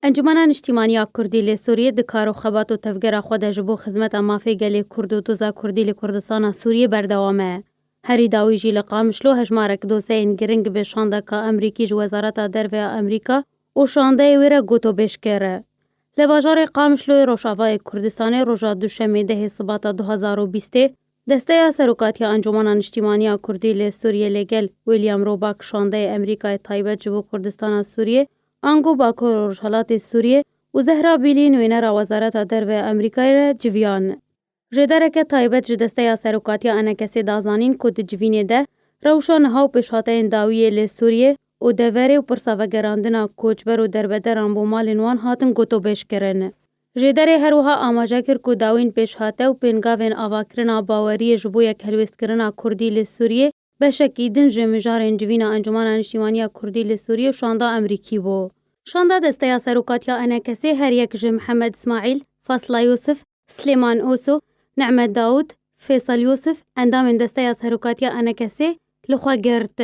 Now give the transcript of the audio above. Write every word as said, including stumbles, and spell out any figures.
Encûmena Niştîmaniya Kurdî li Sûriyê di kar û xebat û tevgera xwe de ji bo xizmeta mafê gelê Kurd û doza Kurdî li Kurdistana Sûriyê berdewam e. Herî dawî jî li Qamişlo hejmarek dozeyên giring bi şandeka Amerîkî ji Wezareta Derve ya Amerîka û şandeyê wê re gotobêj kir. Li bajarê Qamişloyê Rojavayê Kurdistanê roja Duşemê dehê Sibata du hezar û bîstê, Desteya Serokatiya Encûmena Niştîmaniya Kurdî li Sûriyê li gel William Roback şandeyê Amerîkayê taybet ji bo Kurdistana Sûriyê, ango Bakur û Rojhelatê Sûriyê û Zehra Bîlî nûênera Wezareta Derve ya Amerîkayê re civiyan. Jêdereke taybet ji Desteya Serokatiya Enekesê da zanîn ku di civînê de rewşa niha û pêşhateyên dawiyê li Sûriyê û deverê û pirsa vegerandina koçber û derbederan bo malên wan hatin gotobêj kirin. Jêderê her wiha amaje kir ku dawîn pêşhate û pêngavên avakirina baweriyê ji bo yekhelwêstkirina Kurdî li Sûriyê beşekî din ji mijarên civîna Encûmena Niştîmaniya Kurdî li Sûriyê û şanda Amerîkî bû. Şanda Desteya Serokatiya Enekesê her yek ji Mihemed Îsmaîl, Fasla Yûsif, Silêman Oso, Nehmet Dawûd, Fêsal Yûsif, endamên Desteya Serokatiya Enekesê li xwe girt.